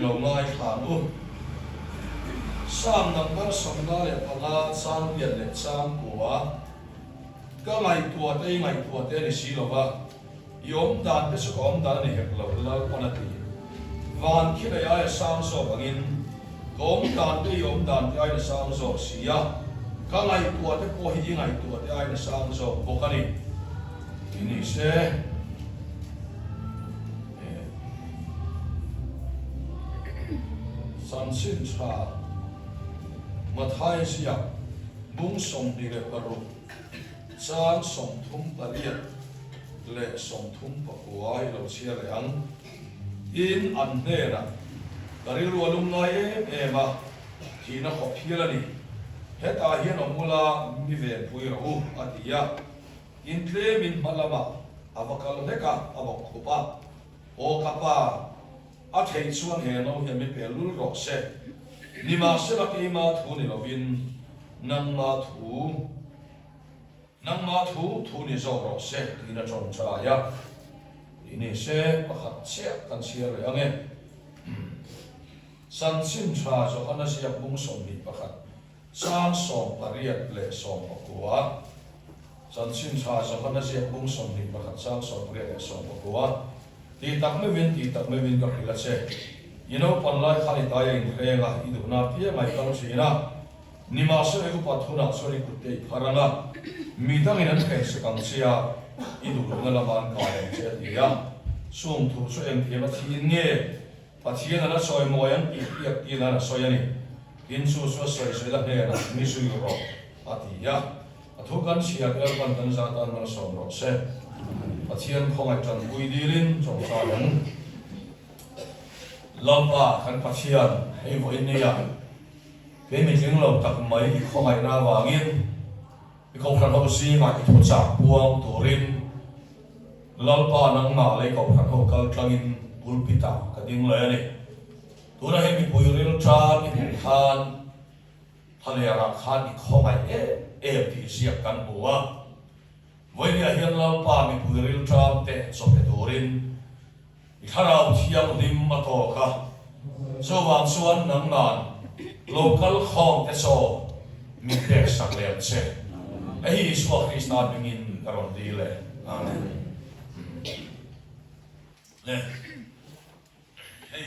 Lo ngaithla ang u. Psalm number 55 chang lian leh chang kua, Ka ngaihtuah te i ngaihtuah te a ni si lo va, i awm dan te chu ka awm dan a ni hek lo, Lalpawn a ti. Van khi lei aia sang zawk angin, ka awm dan te i awm dan te aiin a sang zawk si a, ka ngaihtuah te pawh hi i ngaihtuah te aiin a sang zawk bawk a ni. Tih ni se. Chanchin tha Mathai ziak bung 26 chang 38 leh 39 i lo chhiar leh ang. Tin, an hnenah, Ka rilru a lum ngai em em a, thihna khawp hial a ni. Hetah hian awm ula mi venpui rawh u, a ti a. In tlemin hma lamah a va kal hlek a, a bawk khup a. Aw ka pa, a theih chuan he no hian mi pel lul rawh se. Nimahsela keima thu ni lovin nangma thu, nangma thu thu ni zawk rawh se tiin a tawngtai a. Tih ni se pakhat chiah kan chhiar leh ang e. Chanchin tha Johana ziak bung 21. Chang 18 leh 19, Chanchin tha Johana ziak bung 21 chang 18 leh 19, Ti tak meuhin, ti tak meuhin ka hrilh a che. I naupan lai khan i tai a inhreng a, i duhna apiang a i kal thin a. Nimahsela i upat hunah chuan i kutte i phar ang a, mi dangin an hrensak ang che a, i duh lohna lama an kai ang che a ti a. Chung thu chu engtiang a thiin nge? Pathian a la sawi mawi ang tih piak tiin a la sawi a ni. Tin chu chu a sawi sawi la hnenah mi zui rawh a ti a. A thu kan chhiar Lalpan kan za tan malsawm rawh se. Pathian khawngaih tanpui dilin chawngchai ang. Lalpa kan Pathian hei vawiin nia kei mitling lo tak mai i khawngaihna avangin i kohhran ho zingah i thuchah puang turin Lalpa nangmah lei kohhran ho kal tlangin pulpit ah ka ding leh a ni. Tunah hian mipui ril tan i hmuh khan thaler ah khan i khawngaih em em tih ziak kan hmu a. Vawinia hian Lalpa mipui ril tan te chawpe turin I thlarau thianghlim a tawk a, chuvang chuan nangman lo kal khawm te chaw min pek sak leh ang che. Hei hi Isua Krista hmingin ka rawn dil e. Amen. Le, hei.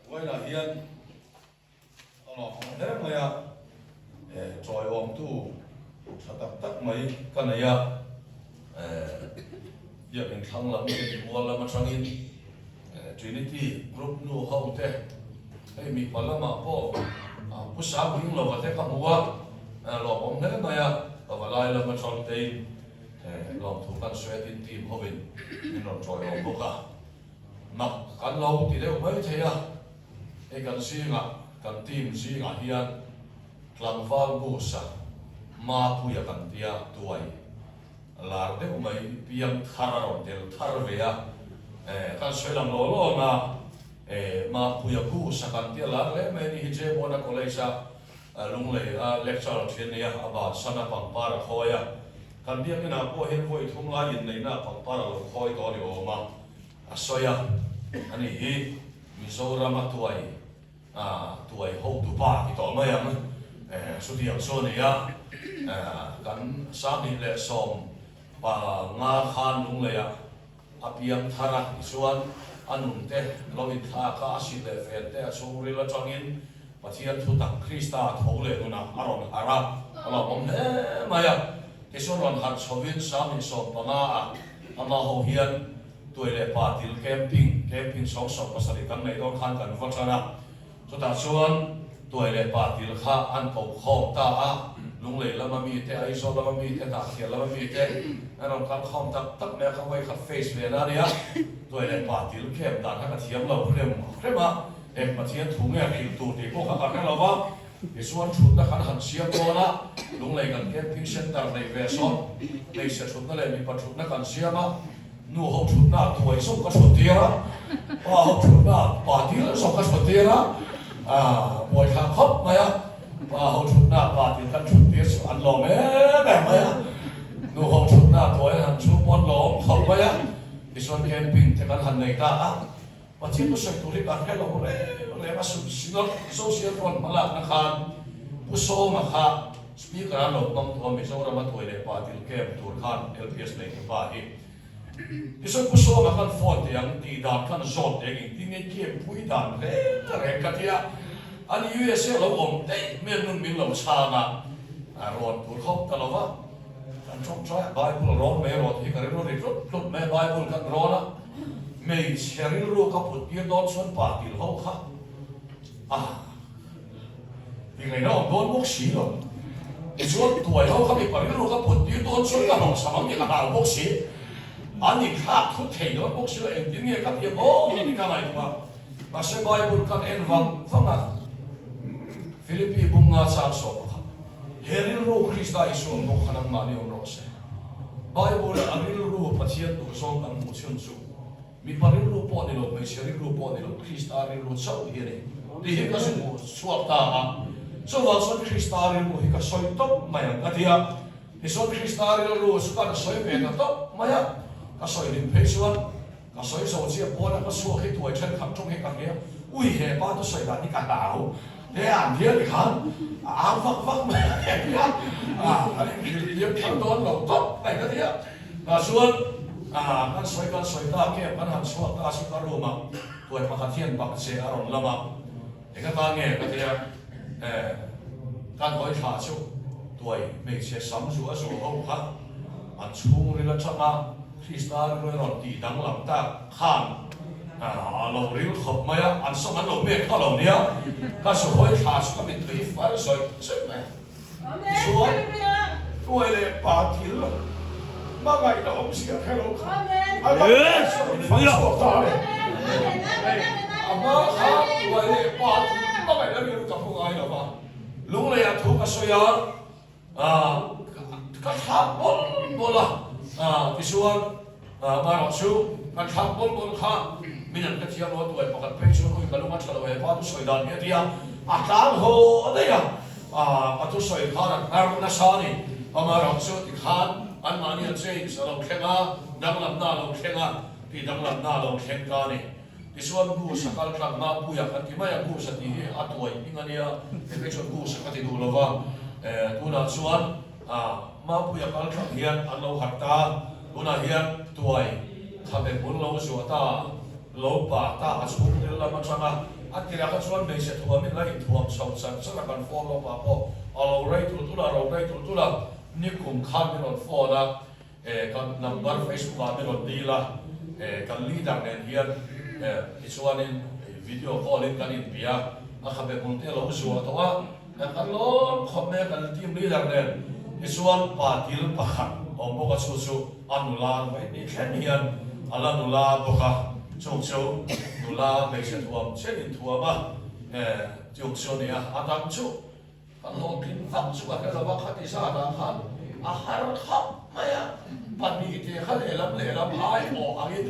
Vawiinah hian a lawmawm hle mai a, chawiawmtu tha tak tak mai ka nei a, biakin thlang lam te mual lam atangin Trinity group nu ho te hei mipa lamah pawh Pu Sang Hminglova te ka hmu a, lawmawm hle mai a, pavalai lam atang tein lawmthu kan sawi a tin team hovin min rawn chawiawm bawk a. Mak kan lo ti deuh mai thei a, hei kan zingah, kan team zingah hian tlangval bus a Mapuia kan tia tuai lar deuh mai piang thar a rawn tel thar ve a, eh kan sawi lang law law ang a, eh Mapuia bus a kan tia lar hle mai a ni hi Jebona College a Lunglei a lecturer thian nei a, a bansan a pangpar a khawi a, kan biakinah pawh hian vawi thum lai inneihna a pangpar a lo khawi tawh a ni awm a, a sawi a, ani hi Mizoram a tuai tuai hotu pa ti tawh mai ang, chutiang chu a ni a, kan 2015 khan Lungleiah A piang thar a, tichuan a nun te lo inthlak a, a sit leh fen te a chhungril atangin Pathian thutak Krista tho leh nunah a rawn harh a, a lawmawm hle mai a. Tichuan rawn harh chhovin 2015 ah ama ho hian tuai leh pa til camping, camping 77 kan neih dawn khan kan va tan a. Chutah chuan tuai leh pa til kha an ko khawm ta a, Lunglei lama mite, Aizawl lama mite, Hnahthial lama mite an rawn kal khawm tak tak mai a, ka vawi khat face ve na nia, tuai leh pa til camp dan kha ka thiam lo hrem hrem a, eng Pathian thu nge hrilh tur tih pawh kha ka hre lo va, tichuan thutna kan han siam dawn a, Lunglei kan camping center neih ve sawn hmeichhe thutna leh mipa thutna kan siam a, Nu ho thutna ah tuai zawk ka thut tir a, pa ho thutna ah pa dil zawk ka thut tir a, aah buaithla khawp mai a, pa ho thutna ah pa dil kan thut tir chu an lawm em em mai a, nu ho thutna ah tuai an han thu pawn lawm khawp mai a. Tichuan camping te kan han nei ta a, Pathian thu sawi tur hi kan hre lo reng reng a, Synod Social Front hmalakna khan Pu Sawma kha Speaker an lo hmang tawh a, Mizoram a tuai leh pa til camp tur khan LPS nei tu pa hi. Tichuan Pu Sawma khan phone teh ang tih dan khan zawt teh ang engtin nge camp pui dan reng reng ka ti a, ani USA lo awm daih hmel nun min lo chhang a, rawn tur khawp ta lo va. Kan ṭawngṭai a, Bible rawn mai rawh tih hi ka rilru ri tlut tlut mai a, Bible kan rawn a, hmeichhe rilru ka put tir dawn chuan pa til ho kha a tingaihna awm dawn bawk si lo. Tichuan tuai ho kha mipa rilru ka put tir dawn chuan ka hlawhchham ang tih ka hlau bawk si, an inthlak thut thei dawn bawk si lo, engtin nge ka tih ang aw tih ka ngaihtuah. Mahse Bible kan en vang vang a, Philippi bunga chang 11, He rilru Krista Isua ang bawk kha nangmahni awm rawh se. Bible-a a rilru Pathian duhzawng kan hmuh chhun chu mipa rilru pawh ni lo, hmeichhe rilru pawh ni lo, Krista rilru chauh hi a ni tih hi ka zu hmuh chhuak ta a. Chuvang chuan Krista rilru hi ka sawi tawp mai ang ka ti a. Tichuan Krista rilru chu kan sawi ve ta tawp mai a, ka sawi hlim phei chuan Ka sawi zo chiah pawn a ka chhuak hi tuai thenkhat tawng hi ka hria, ui he pa chu sawi dan hi ka hlau te an hian ti khan a au vak vak mai a hek hian a an inhrilh liam thar dawn lo tawp mai ka tia. Tah chuan a kan sawi kan sawi ta camp kan han chhuak ta chu ka room ah tuai pakhat hian bakcheh a rawn lam a, eng atan nge ka tia e kan hawi thla chu tuai hmeichhe sam zu a zuah ho kha an chhungril atanga Krista rilru a rawn tih danglam tak khan a lo ril khawp mai a, an sawm an lo pek kha lo nia, ka sahawi thla chu ka mittui far zawih zawih mai a. Tichuan, tuai leh pa thil hmangaihna awmzia hre lo kha a dang chu a rawn fang chhuak ta a ni. A hma kha tuai leh pa thil hmangaihna rilru ka hmu ngai lo va, lungleiah thu ka sawi a, Ka thlak bawl bawl a, tichuan amaherawh chu kan thlak bawl bawl kha min an ka thiam lo a, tuai pakhat phei chuan ui ka lung a tha lo he pa thusawi dan hi a ti a, a tlang haw daih a, ka thusawi khan a hnar nasa a ni, amaherawh chu tikhan anmahni a change a lo thleng a, danglamna a lo thleng a, tih danglamna a lo thleng ta a ni. Tichuan Goose a kal tlang Mapuia kan ti mai a, Goose a tih hi a tuai hming a nia, hei phei chuan Goose ka ti duh lo va, tunah chuan Mapuia kal tlang hian an lo harh ta, tunah hian tuai khabe hmul lo zuah ta, lo pa ta a chhungril lam atanga a tirah kha chuan hmeichhe thuamin la inthuam chho char char a, kan follow up ah pawh a lo rei tulh tulh a, a lo rei tulh tulh a, nikum khan min rawn phone a. Kan number Facebook ah min rawn dil a, kan leader nen hian tichuanin video call in kan inbia a, khabe hmun te a lo zuah tawh a, kan lawm khawp mai a kan team leader nen, tichuan pa til pakhat awm bawk a chu chu a nula vawi hnih thleng hian a la nula bawk a, chung chu nula hmeichhe thuam chen inthuam a, chung chu a ni a, a dang chu. Ka hlawhtling vak chu ka hre lo va, khati zatah khan a har khap mai a, pahnihte kha lehlam lehlam aiawh angin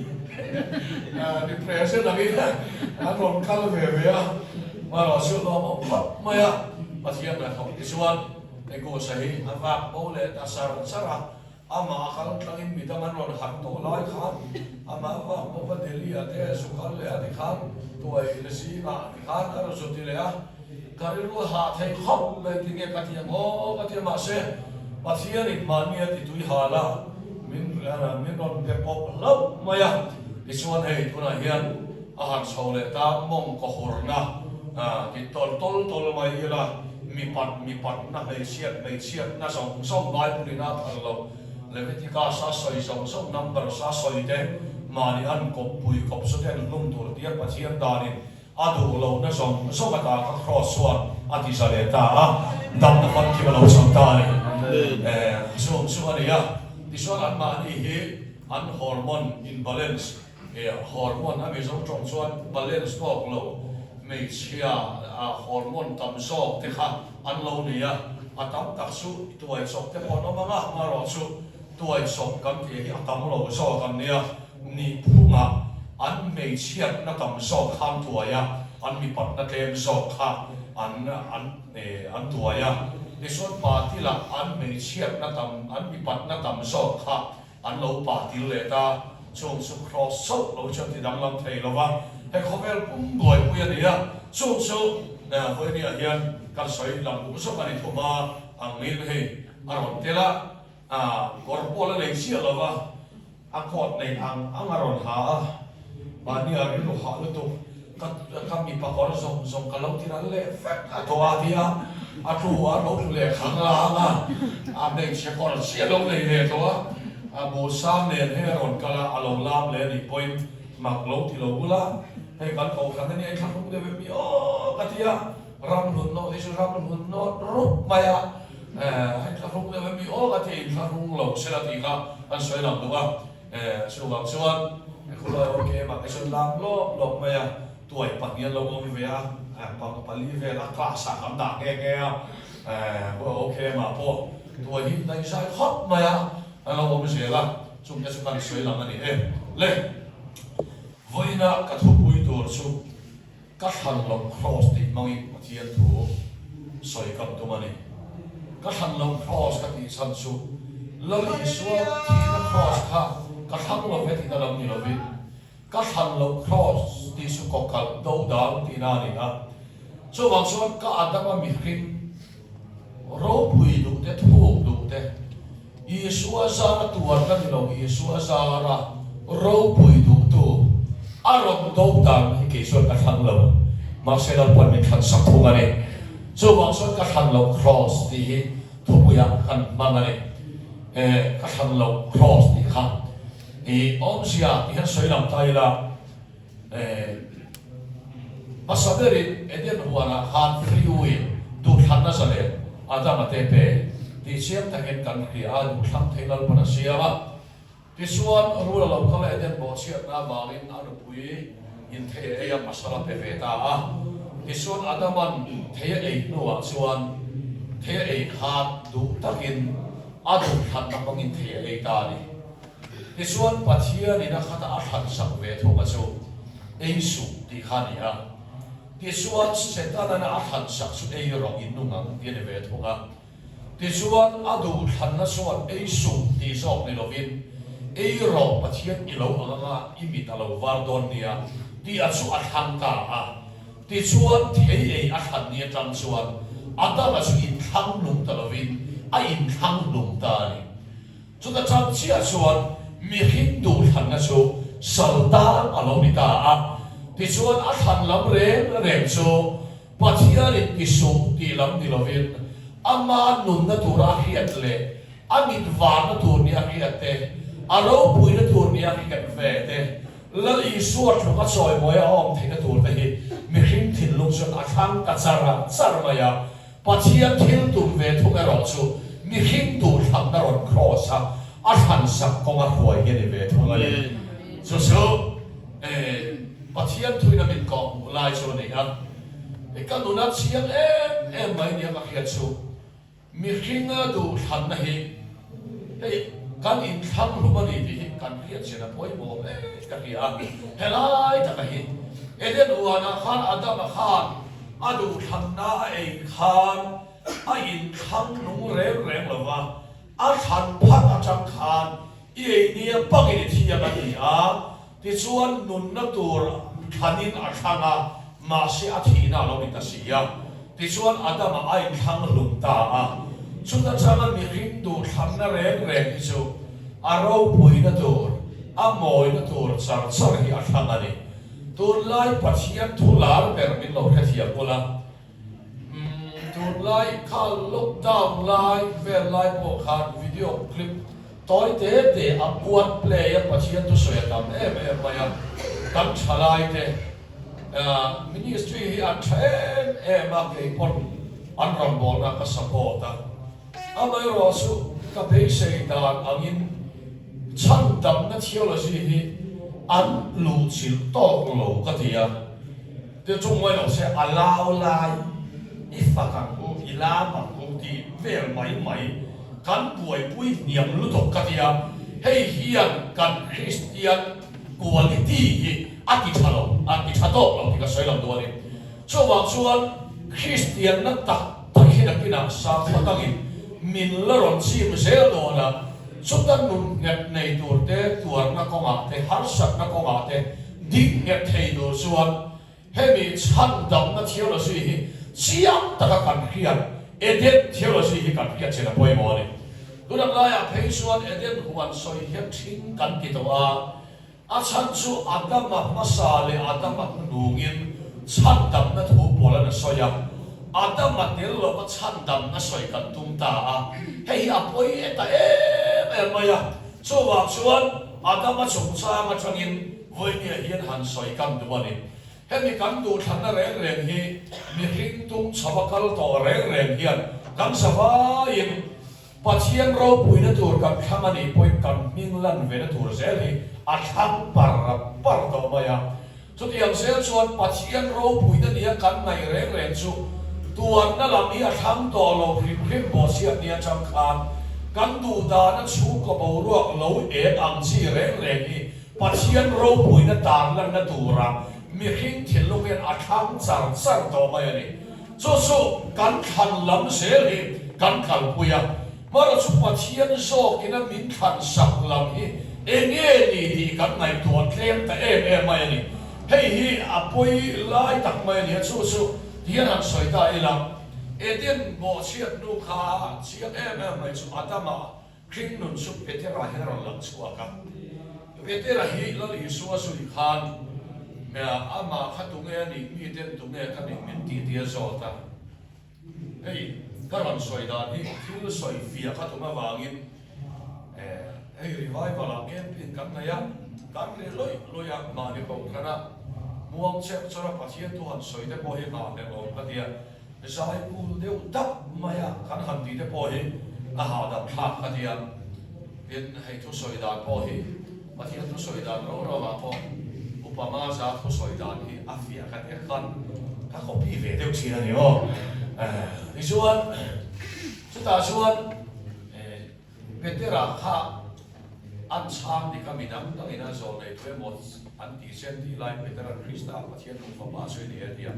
represent angin an rawn kal ve ve a, amaherawh chu lawmawm khawp mai a, Pathian hnathawk tichuan Egosa hi a vak bo leh ta sar sar a, amah a kal tlangin midang an rawn harh tawh lai khan amah a vak bo va Delhi ah te zu kal leh a tikhan tuai zingah tikhan a rawn zu ti leh a. Ka rilru a hah thei khawp mai tinge ka ti ang aw ka ti a mahse Pathianin mahni a ti tui hal a min min rawn pe pawp hlauh mai a tichuan hei tunah hian a han chho leh ta mawng ka hurna ti tawl tawl tawl mai ila mipat mipatna hmeichhiat hmeichhiatna zawng zawng Bible in a phal lo Leviticus a sawi zawng zawng Numbers a sawi te mahni an kawppui kawp chu te an hlum tur tia Pathian danin A duh lohna zawng zawng ata ka kraws chuan a ti za leh ta a, damna famkim a lo chang ta a ni. Chung chu a ni a, tichuan anmahni hi an hormone imbalance, hormone a Mizo tawng chuan balance tawk lo, hmeichhia hormone tam zawk te kha an lo ni a, a tam tak chu tuai chawp te pawh an awm ang a, amaherawh chu tuai chawp kan tih hi a tam lo zawk an nia. Nihphungah an hmeichhiatna tam zawk kha an tuai a, an mipatna tlem zawk kha an an an tuai a. Tichuan patilah an hmeichhiatna tam, an mipatna tam zawk kha an lo patil leh ta. Chung chu Kraws chauh lo chuan ti danglam thei lo va, he khawvel pum buaipui a ni a, chung chu vawinia hian kan sawi lang duh zawk a ni thum a, angin hei a rawn tel a, kawr pawh la nei chiah lo va, A coat nei ang ang a rawn ha a, mahni a rilru hah lutuk, ka ka mipa kawr zawng zawng ka lo ti ral leh vek a tawh a tia, a tlu a lo tlu leh khang lang a, a hmeichhe kawr chiah lo nei leh tawh a, a bu sang nen hei a rawn kal a, a lo lam leh a nih pawhin mak lo ti lo bul a, hei kan kohhran a nia i thlahrung deuh em mi aw ka ti a, ram hlun nawh hi chu ram hlun nawt rup mai a. Hei thlahrung deuh em i aw ka ti a, inthlahrung lo sela tih kha kan sawi lang duh a, chuvang chuan khulai ok mah te chuan lam lawp lawp mai a, tuai pahnih an lo awm ve a, pang pali vel a class ah kan dah nghe nghe a, ok mah pawh tuai hi daihzai khawp mai a, an lo awm zel a, chung te chu kan sawi lang a ni e. Le, vawiina ka thupui tur chu. Ka thlan loh kraws tih hmangin Pathian thu sawi kam tum a ni. Ka thlan loh kraws ka tih chhan chu Lal Isua thihna kraws kha ka thlang lo ve tihna lam ni lovin, ka thlan loh kraws tih chu kawkalh do dang tihna a ni a. Chuvang chuan ka Adama mihring ropui duh te, thuk duh te, Isua zara tuar ka ni lo, Isua zara ropui duhtu a rawn do dan hi kei chuan ka thlang lo, mahse Lalpan min thlan sak thung a ni. Chuvang chuan ka thlan loh kraws tih hi thupuiah kan hmang a ni. Eh, ka thlan loh kraws tih kha i awmzia ti hian sawi lang ta ila, Eh, hmasa berin Eden huanah khan free will, duhthlanna zalen, Adama te pe tih chiang takin kan hria a, duhthlang thei Lalpan a siam a. Tichuan, rul a lo kal a, Eden bawhchhiatna avangin a nupui in thei a ei a, pasal a pe ve ta a. Tichuan, Adaman thei a ei hnuah chuan thei a ei khan duh takin a duhthlanna hmangin thei a ei ta a ni. Tichuan Pathianin a khatah a thlansak ve thung a chu ei suh tih kha a ni a. Tichuan Setanan a thlansak chu ei rawh in nung ang tih a ni ve thung a. Tichuan a duh thlanna chuan ei suh tih zawk ni lovin ei rawh Pathian i lo ang anga i mit a lo var dawn nia tih a chu a thlang ta a. Tichuan thei ei a thlan ni atang chuan Adama chu inthlang nung ta lovin a inthlang hlum ta a ni. Chuta chang chiah chuan mihring duhthlanna chu sal tan a lo ni ta a. Tichuan a thlan lam reng reng chu Pathianin ti suh tih lam ni lovin ama nunna tura a hriat leh a mit varna tur nia hriat te, a ropuina tur nia hriat ve te, Lal Isua tluk a chawimawi a awm theihna tur te hi mihring thinlung chuan a thlang ta char char mai a. Pathian thil tum ve thung erawh chu mihring duhthlanna rawn cross a, a thlansak kawnga hruai hi a ni ve thung a ni. Chu chu Pathian thuin a min kawh hmuh lai chu a ni a. Ka nuna chiang em em mai nia ka hriat chu mihringa duhthlanna hi hei kan inthlang hlum a ni tih hi kan hriat chian a pawimawh hle ka hria a. Helai taka hi Eden huanah khan Adama khan A duhthlanna a ei khan a inthlang nung reng reng lo va, a thlan phat atang khan i ei nia bangin i thiam a ni a, tichuan nunna tur thlanin a thlang a, mahse a thihna a lo ni ta si a, tichuan Adama a inthlang hlum ta a. Chuta changa mihring duhthlanna reng reng hi chu a ropuina tur, a mawina tur char char hi a thlang a ni. Tunlai Pathian thu lar ber min lo hrethiam bul a, umm tunlai kha lockdown lai vel lai pawh khan video clip tawi te te a puan play a Pathian thu sawi a tam em em mai a, kan thalai te ministry hi an tha em em a kei pawn an rawngbawlna ka support a. Amaherawh chu ka beisei dan angin chhandamna theology hi an luhchilh tawk lo ka ti a, ti chung mai lo se a lau lai i fak ang u, i lam ang u tih vel mai mai kan buaipui hniam lutuk ka ti a, hei hian kan Kristian quality hi a ti tha lo, a ti tha tawk lo tih ka sawi lo duh a ni. Chuvang chuan Kristianna tak tak hi nakinah sakhaw dangin min la rawn chim zel dawn a. Chuta nun nghet nei tur te, tuarna kawngah te, harsatna kawngah te ding nghet thei tur chuan hemi chhandamna theology hi chiang taka kan hriat, Eden theology hi kan hriat chin a pawimawh a ni. Tunang laiah phei chuan Eden huan sawi hian ṭhing kan ti tawh a. A chhan chu Adama hmasa leh Adama hnunungin chhandamna thu pawl an a sawi a, Adama tel lova chhandamna sawi kan tum ta a, hei hi a pawi e ta em em mai a. Chuvang chuan Adama chungchang atangin vawinia hian han sawi kan duh a ni. Hemi kan duhthlanna reng reng hi mihring tum chhova kal tawh reng reng hian kan zavaiin Pathian ropuina tur kan thlang a nih pawhin kan hming lan vena tur zel hi a thlang par par tawh mai a. Chutiang zel chuan Pathian ropuina nia kan ngaih reng reng chu tuanna lam hi a thlang tawh lo hrim hrim bawhchhiat nia chang khan kan duhdana chhungkaw boruak lo eng ang chi reng reng hi Pathian ropuina tarlanna tura mihring thinlung hian a thlang char char tawh mai a ni. Chu chu kan thlan lam zel hi kan kalpui a, hmara chu Pathian zawkin a min thlan sak lam hi enge ni tih kan ngaihtuah tlem ta em em mai a ni. Hei hi a pawi lai tak mai a ni a, chu chu tihian han sawi ta ila, Eden bawhchhiat hnu kha chiang em em mai chu Adama Hring nun chu Petera hian a rawn lang chhuak a. Petera hi Lal Isua zui khan amah kha tunge a nih, miten tunge ka nih min tih tia zawt a. Hei ka rawn sawi dan hi thil sawi fiah ka tum avangin hei revival ah camping kan nei a, kan ri lawih lawih a, mahni kohhran a muang chep chawr a Pathian thu han sawi te pawh hi nghahhlelh awm ka tia. Zai kul deuh dap mai a kan han tih te pawh hi a hahdam thlak ka ti a, tin hei thusawi dan pawh hi Pathian thusawi dan ro ro ah pawh Upa Maza thusawi dan hi a fiah ka ti a khan ka copy ve deuh thin a ni aw. Tichuan chutah chuan Petera kha an chhang dik a, midang dangin an zawh nei tu emaw an tih chen tih laiin Petera'n Krista Pathian nung fapa chu i ni e ti a.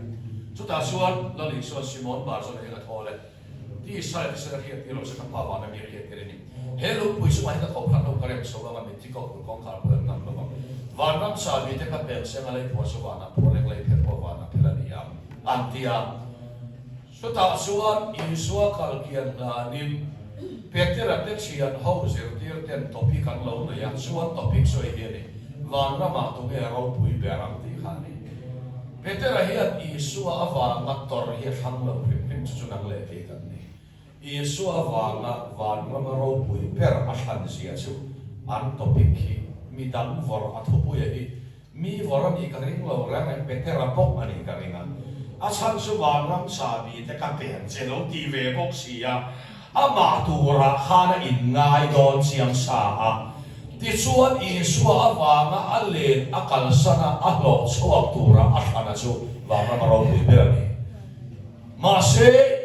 Chutah chuan Lal Isua'n Simon Bar-Jona hian a thawl e, Tisa leh thisen a hriat tir lo che, ka pa vana mi a hriat tir a ni. He lungpui chungah hian ka kohhran ho ka rem chho ang a, mitthi ka hur kawngkhar pawh an ngam lo vang. Vanram chahbi te ka peng seng a, lei phuah chu vanah phuah reng, lei phelh pawh vanah phelh a ni ang, an ti a. Chutah chuan Isua kal kian hlanin Petera te thian ho zirtir ten topic an lo nei a, chuan topic chu hei hi a ni, Vanramah tunge ropui ber ang tih kha a ni. Petera hian Isua avanga tawrh hi a thlang lo hrim hrim chu chu nang leh kei kan ni. Isua avanga vanrama ropui ber a thlan zia chu an topic hi midang vawrh a thupuia hi Mi vawr a nih ka ring lo reng reng, Petera bawk a nih ka ring a. A chhan chu vanram chahbi te ka pe ang che lo ti ve bawk si a, amah turah khan a inngai dawn chiang sa a. Tichuan Isua avanga a len a kalsan a, a hlawh chhuak tura a thlana chu vanram a ropui ber a ni. Mahse.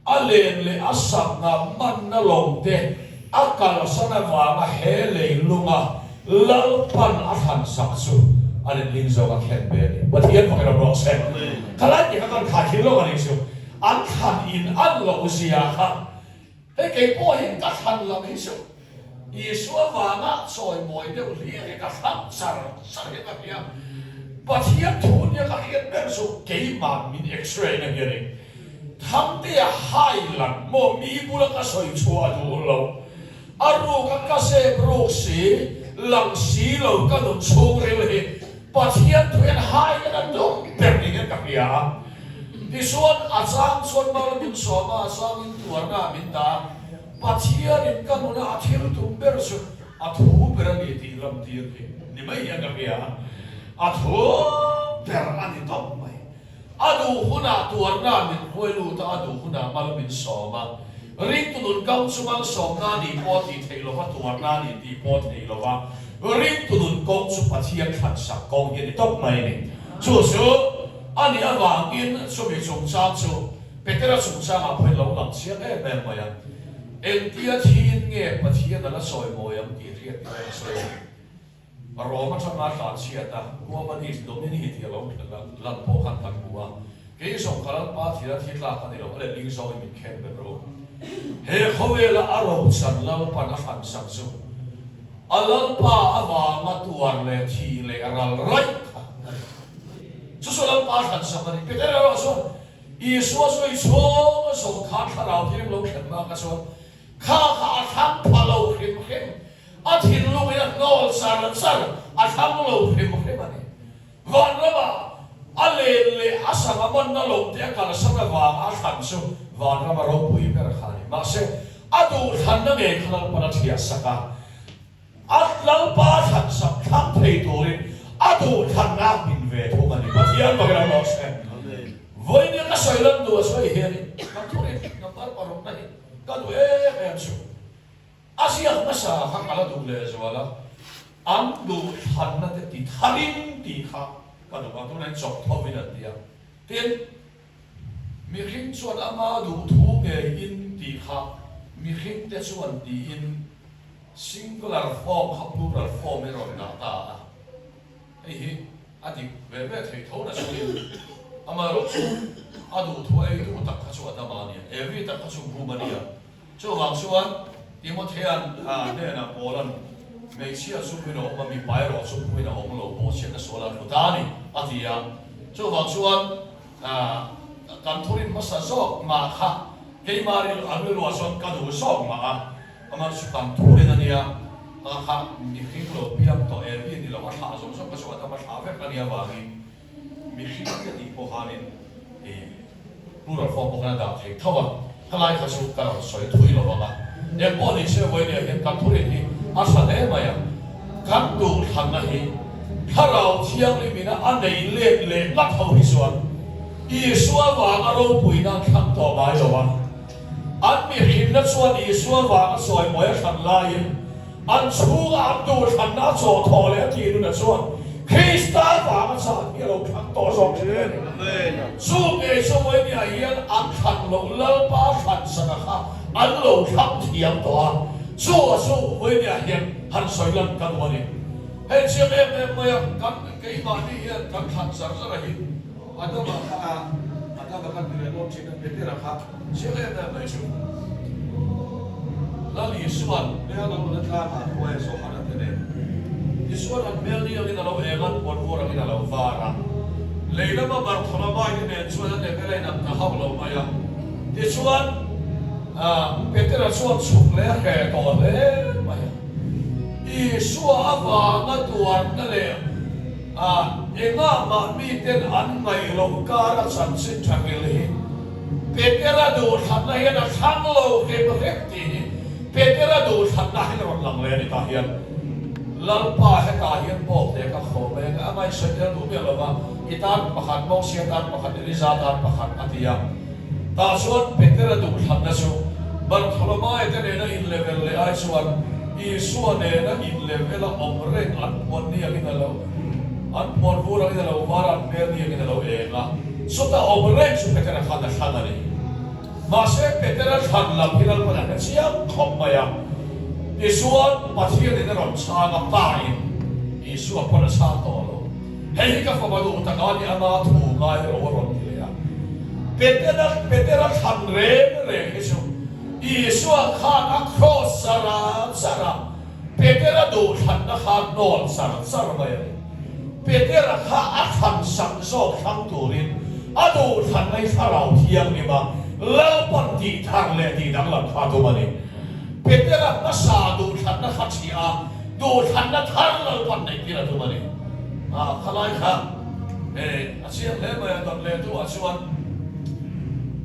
A len leh a sakna manna lo te a kalsan avanga he leilunga Lalpan a thlan sak chu a letling zawk a khen ve a ni. Pathian fak in awm rawh se. Ka lai tih kha kan khai thil lawk a nih chu. An thlan in an loh zia kha hei kei pawh hi ka thlan lam hi chu Isua vanga chawimawi deuh hlir hi ka thlang char char hian ka hria. Pathian thu nia ka hriat ber chu keimah min x-ray na hi a ni. Thangtea hai lang maw mi bula ka sawi chhuah duh lo. A ruk a ka zep ruk si, lang si lo ka nun chhungril hi Pathian thu hian hai hian a dum ber ni hian ka hria a. Tichuan a chang chuan mal min sawm a, a changin tuarna ah min dah a. Pathianin ka nuna a thil tum ber chu a thu ber a ni tih lam tir hi ni mai hian ka hria a. A thu ber a ni tawp mai. A duh hunah tuarna min hruai lut a, a duh hunah mal min sawm a. Ringtu nun kang chu malsawmna nih pawh tih theih lova, tuarna nih tih pawh theih lova, ringtu nun kawng chu Pathian thlansak kawng hi a ni tawp mai a ni. Chu chu a nih avangin chumi chungchang chu Petera chungchangah pawhin lo lang chiang em em mai a. Engtia thiin nge Pathian a la sawi mawi ang tih hriat tir a sawi a ni. Rom atanga tlanchhiat a, Quo Vadis Domini tih a lo lan pawh khan kan hmu a. Kei zawng ka Lalpa thil a thi tlak a ni lo, a letling zawngin min khen ber rawh u. He khawvela a rochan Lalpan a hransak chu a Lalpa avanga tuar leh thih leh ral raih kha a ni. Chu chu Lalpa a hransak a ni. Peter erawh chuan Isua chu i chhung a zawh khan thlarau thiam lo thlen bak a chuan kha kha a thlang pha lo hrim hrim, a thinlung in a hnawl char char, a thlang lo hrim hrim a ni. Vanrama a len leh a sangha manna lo te a kalsan avanga a thlan chu vanrama ropui ber kha a ni. Mahse, a duhthlanna ngei kha Lalpan a thiahsak a, a Lalpa a thlansak thlang thei turin a duhthlanna a hmin ve thung a ni. Pathian bawkin a rawh se. Vawiin ka sawi lan duh a sawi hianin ka thurin number parukna hi ka duh em em chu. A ziak hmasa kha ka la duh leh zual a, an duh thlanna te ti tharin tih kha ka duh a, tunah hian chawp thovin an ti a. Tin, mihring chuan ama duh thu ngeiin tih kha mihring te chuan tiin singular form kha plural form in rawn dah ta a. Hei hi a dik ve ve thei tho na chungin amaherawh chu a duh thu ei duh tak kha chu a dam a nia, Evi tak kha chu bum a nia. Chuvang chuan Timothea'n hnenah Paula'n, Hmeichhia chu puin a awm a, mipa erawh chu puin a awm lo, bawhchhiatna sual a hlu ta a ni, a ti a. Chuvang chuan kan thurin hmasa zawk mah kha keimah rilru an rilruah chuan ka duh zawk mah a, amah chu kan thurin a nia, a kha mihring lo piang tawh Evi ni lo, a thlah zawng zawng kha chu a dam a thlah vek a nia vangin Mihring te tih pawh khanin i plural form pawh khan a dah thei tho a, khalai kha chu ka rawn sawi thui lo vang a. Eng pawh ni se Vawinia hian kan thurin hi a tha hle mai a, kan duhthlanna hi Thlarau Thianghlim ina a nei let leh ngat ho hi chuan Isua vanga ropuina an thlang tawh ngai lo a, an mihrinna chuan Isua vanga chawimawi a thlan laiin An chhunga an duhthlanna a chawh thawh leh a tih nunah chuan Krista vanga chan hi a lo thlang tawh zawk thin a ni. Chu ngei chu Vawinia hian an thlan loh Lalpa thlanchana kha an lo thlang thiam tawh a, chu a chu Vawinia hian han sawi lan ka duh a ni. Hei chiang em em mai a, kan keimahni hian kan thlan zar zar a hi Adama kha a Adama khan ti leh dawn thin a, Petera kha chiang em em mai chu. Lal Isua'n hmel lo la tlangah khuai a zawh han a ti nen. Tichuan an hmel ni angin a lo eng a, an puan vur angin a lo var a. Lei lama Bartholomae te nen chuan an level a inang ta hauh lo mai a. Tichuan Petera chuan chhuk leh a hreh tawh hle mai a. Isua avanga tuarna leh A, engah mah miten an ngaih loh kara chanchin tha hril hi Petera duhthlanna hian a thlang lo hrem hrem tih hi Petera duhthlanna hian a rawn lang leh a ni tah hian Lalpa hetah hian bawk leh ka khawm mai a, a ngaihsawi tel duh miah lova i tan pakhat Mosia tan pakhat Eliza tan pakhat a ti a. Tah chuan Petera duhthlanna chu Bartholomae te nena inlevel leh ai chuan Isua nena inlevel a awm reng an puan ni angin a lo an puan vur angin a lo var a, an hmel ni angin a lo eng a, chuta awm reng chu Petera khan a thlan a ni. Mahse Petera thlan lam hi Lalpan a hre chiang khawp mai a, tichuan Pathianin a rawn chhang a, Pa in Isua pawn a chhang tawh lo. Hei hi ka fapa duh tak a ni, ama thu ngai ro a rawn ti leh a. Petera, Petera thlan reng reng hi chu Isua khan a cross char a char a, Petera duh thlanna kha hnawl char char mai a ni. Petera kha a thlan sak zawk thlang turin a duh thlanna hi Thlarau Thianghlim a Lalpan tih thar leh tih danglam kha a tum a ni. Petera hmasa duh thlanna kha chhia a, Duhthlanna thar Lalpan neih tir a tum a ni. Ah, khalai kha eh a chiang hle mai a, dawt leh duhah chuan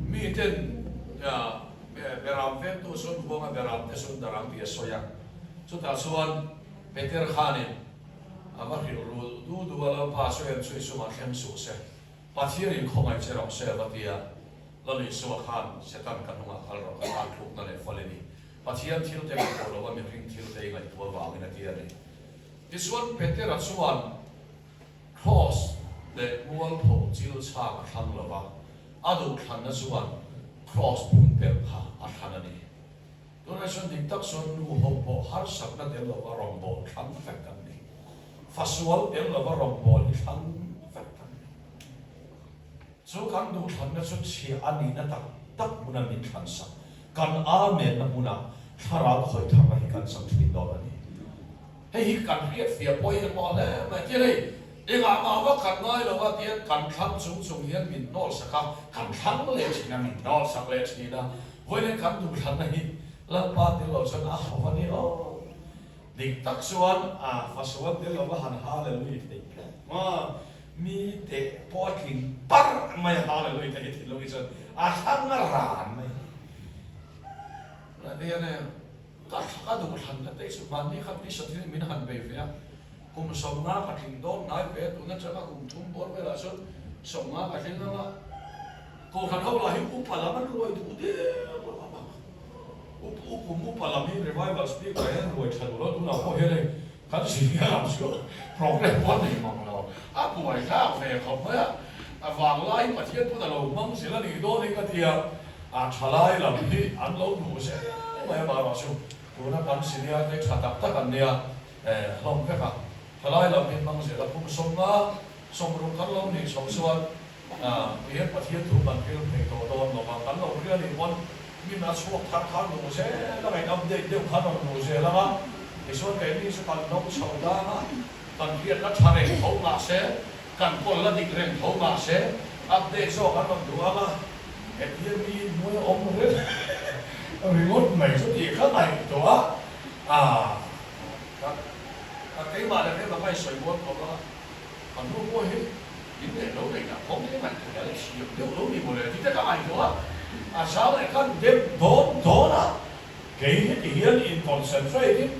miten beram vengtu chuan huanga beram te chu darang tih a sawi a. Chutah chuan Peter khanin a va hrilh ru du du a, Lalpa chu em chu i chungah thleng suh se, Pathianin khawngaih che rawh se a va ti a. Lal Isua khan Setan ka hnungah kal rawh, ka tan thlukna leh fal i ni. Pathian thil te ngaihtuah lova mihring thil te i ngaihtuah vangin a ti a ni. Tichuan Petera chuan Kraws leh mualpho chil chhak a thlang lova, a duhthlanna chuan Kraws pumpelh kha a thlan a ni. Tunah chuan dik tak chuan nu ho pawh harsatna tel lova rawngbâwl thlang vek an ni. Fasual tel lova rawngbâwl hi thlang vek an ni. Chu kan duhthlanna chu chhiah a nihna tak tak hmuna min thlansak. Kan Amen na hmunah thlarau khawih tharna hi kan chang thin dawn a ni. Hei hi kan hriat fiah pawh hi a hmuh hle mai. Tian hei engah mah vak kan ngai lo a, tian kan thlang chung chung hian min hnawl sak a, kan thlang leh thin a, min hnawl sak leh thin a. Vawiin kan duhthlanna hi Lalpa tel lo chuan a ho a ni aw. Dik tak chuan a fasual tel lo va han Hallelujah thei tlat ma. Mi te pawh a tling parh mai a Hallelujah te hi thinlung hi chuan a thlang a ran mai. Nia nia. Ka ka duhthlanna te chu mahni khat ni sat hian min han bei ve a, kum 50 ka tling dawn hnai ve a, tun atanga kum thum bawr velah chuan 50 ka tling ang a, Kohhran ho lah hi upa lam an ruai duh deuh lo a bak, kum upa lam hi revival speaker hian ruai tha duh lo, tunah pawh hian hei kan senior lam chu program pawh a nei mang lo, a buai thlak ve khawp mai a, a vanglai hi Pathian pawn a lo hmang zel a nih dawn hi ka ti a. A thalai lam hi an lo duh zel mai a, mahrawh chu tuna kan senior te tha tak tak an nia hlawm vek a, thalai lam hi hmang zel a, kum 50 60 kan lo nih chho chuan tihian Pathian thu kan ril thei tawh dawn lo va, kan lo ria nih pawn min a chhuak thar khan duh zel a, in update deuh khan rawn duh zel ang a, tichuan keini chu kan lo chho dang a, kan hriatna tha reng tho mahse kan kawl la dik reng tho mahse update zawk an rawn duh ang a. Hetia mi hnuai awm reng ringawt mai chu tih kha ngaihtuah a, ka keimah leh keimah ka insawi mual khawp a, ka nu pawh hi in leh lo neih dah khawng hi ngaihtuah leh thiam deuh lo ni mawle tih te ka ngaihtuah a, a zau leh khan dem dawn dawn a, kei heti hian in concentrate in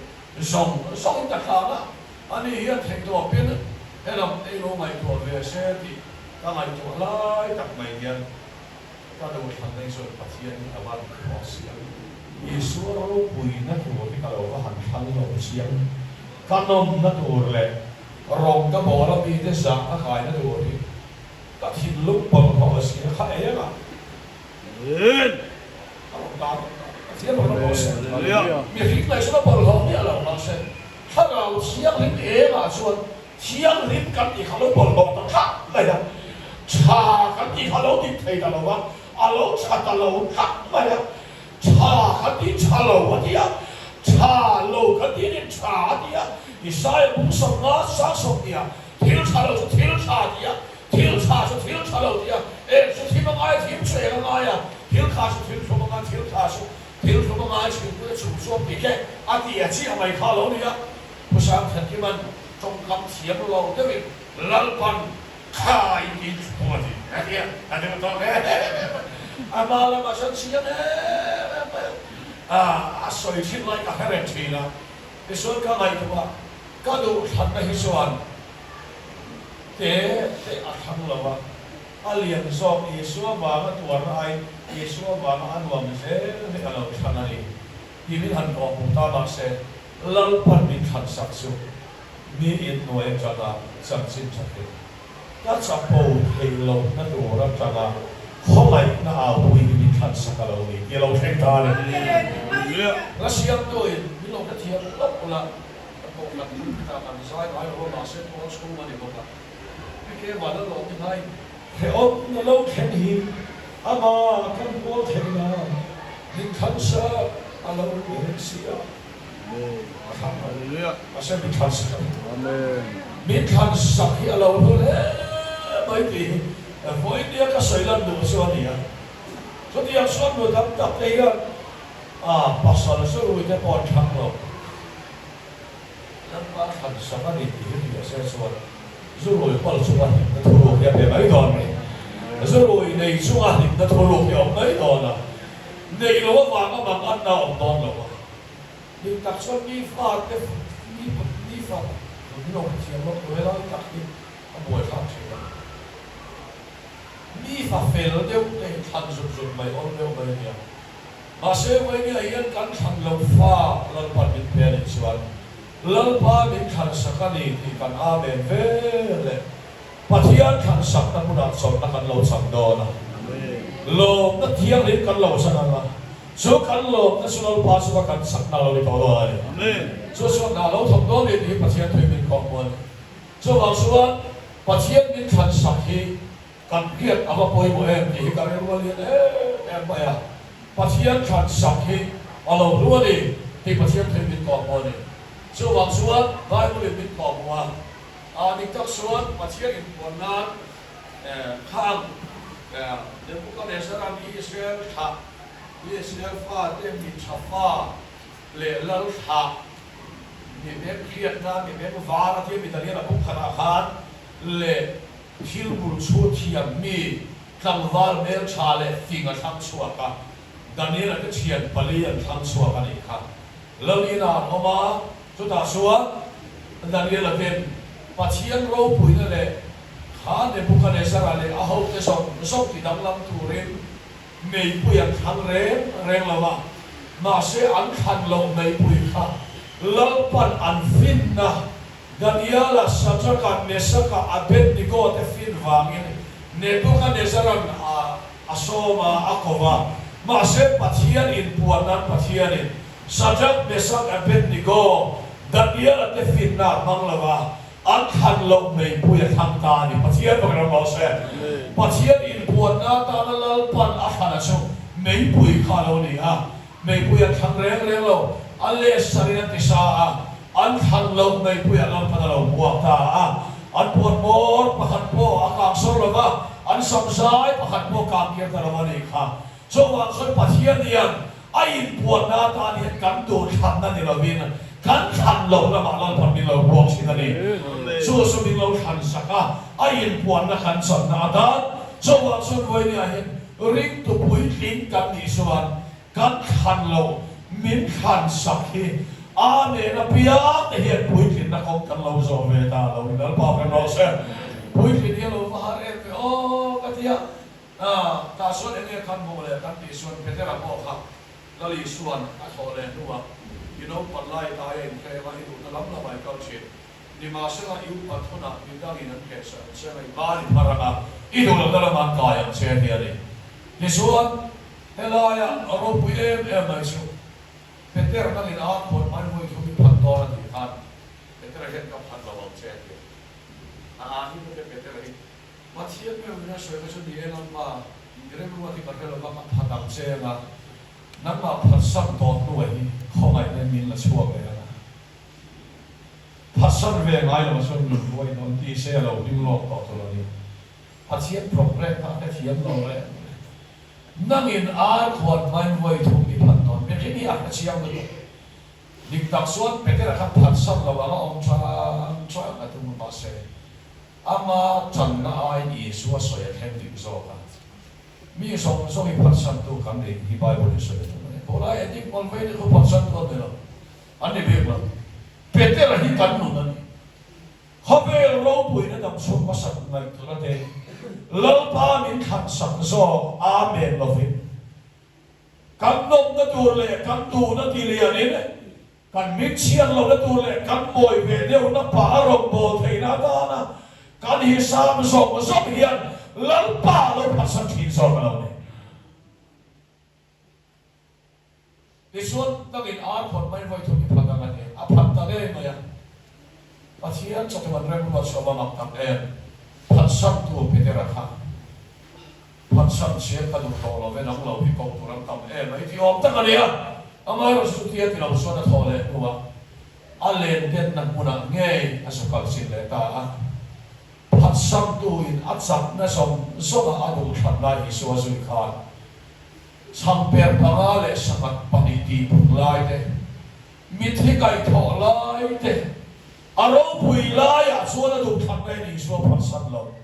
zawng zawng in ka tlang a, ani hian theihtawpin helam ei lo ngaihtuah ve se tih Ka ngaihtuah lai tak mai hian ka duhthlan nei chuan Pathian hi a van khuah siam. Isua ropuina tur hi ka lo va han thlang lo chiang. Ka nawmna tur leh rawng ka bawl a mite zah ka kaina tur hi ka thinlung bawlhhlawh a sia kha eng a. A rawn ta Pathian rawn a bawlh se. Mihring ngaih chuan a bawlhhlawh miah lo mahse Thlarau Thianghlim engah chuan Thianghlim kan tih kha lo bawlhhlawh ta tlat mai a, tha kan tih kha lo dik thei ta lo va, a lo tha ta lo tlat mai a, tha kan tih tha lo a ti a, tha lo kan tih nen tha a ti a, Isaia bung 50 sang 20 ah thil tha lo chu thil tha a ti a, thil tha chu thil tha lo ti a, eng chu thim a ngai a, thim chu eng a ngai a, thil kha chu thil thlum a ngai, thil tha chu thil thlum a ngai, chhingpui a chung chuak dik e a ti a chiah mai kha a lo ni a. Pu Sangthankima'n tawngkam thiam lo deuhin Lalpan khai in thu a ti a ti a, a deuh tawk em em a, ama lamah chuan chiang em em mai a, a sawi thin lai ka hre reng thin a, tichuan ka ngaihtuah a, ka duhthlanna hi chuan te te a thlang lo a, a lian zawk Isua vanga tuarna aiin Isua vanga a nuam zel hi a lo thlang a ni. Ti min han kawh hmuh ta mahse, Lalpan min thlan sak chu mi in hnuai atanga chanchin tha thei. Ka chapo thei lohna tur atanga khawngaihna aupui hi min thlan sak a lo ni tih a lo thleng ta a ni. Hla siamtu in min lo hrethiam lawk ula, ka kohhran hmun khitah kan zai ngai lo a, mahse tual chhung a ni bawk a. PK Vanlalawm hi hlai hrehawmna lo thleng hi amah kan pawl theih nan min thlan sak a lo ni reng si a. A thlang lo. Mahse min thlan sak a ni. Min thlan sak hi a lo hlu hle mai tih hi vawinia ka sawi lan duh chu a ni a. Chutiang chuan nu tam tak te hian pasal chu rui te pawh an thlang lo. Lalpa thlan sak a ni tih hi hria se chuan zu rui pal chunga hlimna thuruk hi a pe mai dawn a ni. Zu rui nei chunga hlimna thuruk hi a awm mai dawn a, neih loh avanga mang anna a awm dawn lo a. Dik tak chuan mi fate mi mi fa min lo hrethiam lawk lo helai tak hi a buaithlak thin a. Mi fa fel deuh te hi thlan zut zut mai awm deuh mai a nia. Mahse Vawinia hian kan thlan lo fa Lalpan min pe a nih chuan Lalpa min thlan sak a ni tih kan Amen ve leh Pathian thlan sakna hmunah chawlhna kan lo chang dawn a, lawmna thianghlim kan lo chang ang a, chu kan lawmna chu Lalpa chunga kan sakna a lo ni tawh dawn a ni. Chu chuan hna lo thawk dawn ni tih hi Pathian thui min khawh hmu a ni. Chuvang chuan Pathian min thlan sak hi kan hriat a va pawimawh em tih hi ka rilru a lian em em mai a. Pathian thlan sak hi a lo hlu a ni tih Pathian thil min kawhhmuh a ni. Chuvang chuan Bible-in min kawhhmuh a, a dik tak chuan Pathian inpuan nan khang Nebuchadnezzar-a'n Israel thlah, Israel fate mi tha fa leh lal thlah, mi beng hriatna, mi beng var a tia mi Daniel-a buk khatah khan leh thil bul chhut thiam mi tlangval hmeltha leh fing a thlang chhuak a, Daniel-a te thian pali an thlang chhuak a nih kha. Lalina an awm a, chutah chuan Daniel-a ten Pathian ropuina leh kha Nebuchadnezzar-a leh a hote zawng zawng ti danglam turin meipui an thlang reng reng lo a, mahse an thlan loh meipui kha Lalpan an finna Daniela, Sadraka, Mesaka, Abednego te fin vangin Nebuchadnezzar-a'n a a sawm a, a ko va. Mahse, Pathian inpuan nan Pathianin Sadrak, Mesak, Abednego, Daniela te finna a hmang lo va, an thlan loh meipui a thlang ta a ni. Pathian bawk ram rawh se. Pathian inpuanna atana Lalpan a thlana chu meipui kha a lo ni a. Meipui an thlang reng reng lo, a leh sarin an ti sa a, an thlan loh meipuiah Lalpan a lo hmuak ta a. An puan bawr pakhat pawh a kang sawr lo va, an samzai pakhat pawh kang kir ta lo a nih kha. Chuvang chuan Pathian hian a inpuanna atan hian kan duh thlanna ni lovin kan thlan loh lamah Lalpan min lo hmuak thin a ni. Chu chu min lo thlan sak a, a inpuanna kan channa atan. Chuvang chuan Vawinia hian Ringtu puitling kan nih chuan kan thlan lo, min thlan sak hi a nena piang te hian puitlinna kawng kan lo zawh ve ta lo in Lalpa kan rawh se. Puitlin hi a lo va har em ve aw ka ti a, tah chuan enge kan hmuh leh kan tih chuan Petera pawh kha Lal Isua'n a thlawh leh hnuah i naupan lai taia inhrem a i duhna lam lamah i kal thin. Nimahsela i upat hunah mi dangin an kehsak ang che ngaih ban i phar anga i duh lohna lamah an kai ang che ti a ni. Tichuan, helaia ropui em em mai chu Peter dangin a khawn hmain vawi thum i phat dawn a tih khan Petera hian ka phat lo ang che a ti a. A an hi pute Petera hi Pathian meuhin a sawi kha chu ni e Lalpa, i remruat hi ka hre lova ka phat ang che anga nangmah phatsan tawh hnuai hi khawngaihna in min la chhuak leh anga. Phatsan ve ngai lo chuan min hruai dawn ti se a lo hlim lawk tawh tur a ni. Pathian programme kha a hrethiam lo reng reng. Nangin ar khuan hmain vawi thum i phat dawn. Mihring hi a hrechiang lutuk. Dik tak chuan Petera kha phatsan lo anga awm chang chang a tum a mahse ama channa aiin Isua sawi a thleng dik zawk a. Mi zawng zawng i phatsantu kan nih hi Bible in sawi a tum a ni. Tunlai edik mawlh vei te khu phatsantu an ni lo. An ni bik lo. Petera hi kan nun a ni. Khawvel ropuina dam chhung hmasak ngaihtuahna te Lalpa min thlan sak zawk Amen lovin kan nawmna tur leh kan duhna ti lianin kan min chhiat lohna tur leh kan mawi ve deuhna pah a rawnbawl theihna atana kan hisam zawng zawng hian Lalpa lo phatsan thin zawk a lo ni. Tichuan, dangin ar khawn mai vawi thum i phat ang a ni. A phat ta ngei mai a. Pathian chawhnu an remruat chu a va mak tak em! Phatsamtu Petera kha phatsam chian ka duh tawh lo ve, nang lo hi koh tur an tam em a i ti awm tak a nia. Amaherawhchu chutia ti lo chuan a thawh leh hnuah a len denna hmunah ngei a zu kal chin leh ta a. Phatsamtuin a chakna zawng zawnga a duh thlan lai Isua zui khan Chhangper panga leh sanghat pahnih tih bun lai te, mithi kaihthawh lai te, a ropui laiah chuan a duh thlan mai a nih chu a phatsan lo.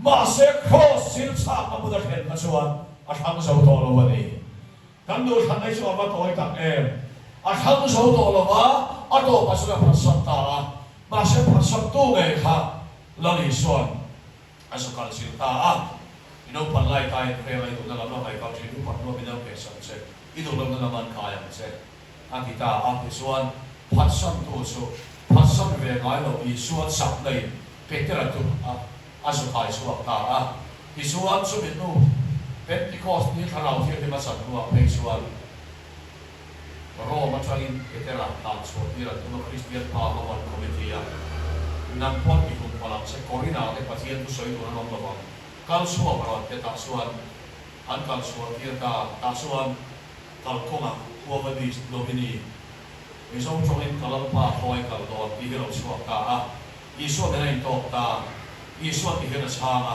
Mahse Kraws thil chhakna hmun a thlen kha chuan a thlang zo tawh lo a ni. Kan duh thlan mai chu a va tawi tak em! A thlang zo tawh lo va, a tawpah chuan a phatsan ta a. Mahse phatsantu ngei kha Lal Isua'n A zu kal chilh ta a, i naupan lai ta in hmel a i duhna lam lamah i kal thin, upat nuam in an pehsak che, i duh lohna lam an kai ang che, a ti ta a. Tichuan, phatsantu chu phatsan ve ngai lo Isua chakna in Petera chu a a zu kai chhuak ta a. Tichuan, chumi hnu Pentecost ni Thlarau Thianghlim a chan hnuah phei chuan Rome atangin Petera tlan chhuah tir an tum a, Kristian pa ho an committee a, Nang pawn i hun palh ang che, Corina te Pathian thu sawi tur an awm lo vang, kal chhuak rawh an ti a, tah chuan an kal chhuah tir ta, tah chuan. Kalkawngah Quo Vadis Domini, Mizo tawngin Ka Lalpa khawi kal dawn tih hi a lo chhuak ta a. Isua nen a intawk ta. Isua ti hian a chhang a,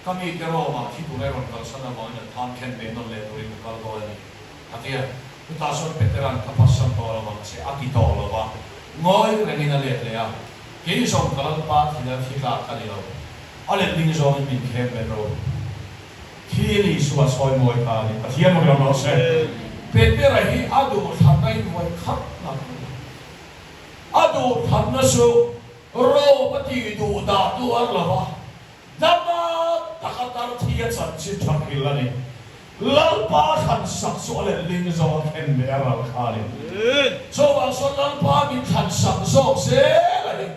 Ka mite Rome-ah thi tura i rawn kalsan avangin an tan khen beh nawn leh turin ka kal dawn a ni, a ti a. Chutah chuan Petera'n ka phatsan tawh lo ang che a ti tawh lo va, ngawi rengin a let leh a, Kei zawng ka Lalpa thila thi tlak ka ni lo, a letling zawngin min khem bet ro. Thil Isua sawi mawi ta a ni. Pathian awm rawh se. Petera hi a duhthlanna in vawi khat na ka hmu. A duhthlanna chu Rome a tih duh dah tuar lo va, dama taka tar thi a chanchin tha hrilh a ni. Lalpa thlansak chu a letling zawk a khen leh a ral kha a ni. Chuvang chuan Lalpa min thlansak zawk zel a ni.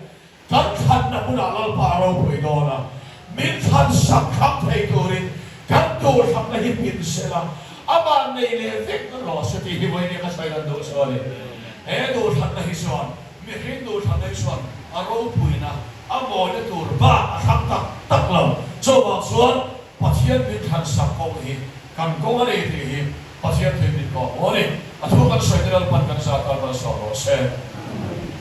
Kan thlanna hmunah Lalpa a ropui dawn a, min thlan sak thlang thei turin kan duhthlanna hi pin se la, amah nei leh vek rawh se tih hi vawiin ka sawi lan duh chu a ni. He duhthlanna hi chuan, mihring duhthlanna hi chuan a ropuina, a mawina tur bak a thlang tak tak lo. Chuvang chuan Pathian min thlan sak kawng hi kan kawng a ni tih hi Pathian thil min kawh hmu a ni. A thu kan sawi te Lalpan kan zah tan malsawm rawh se.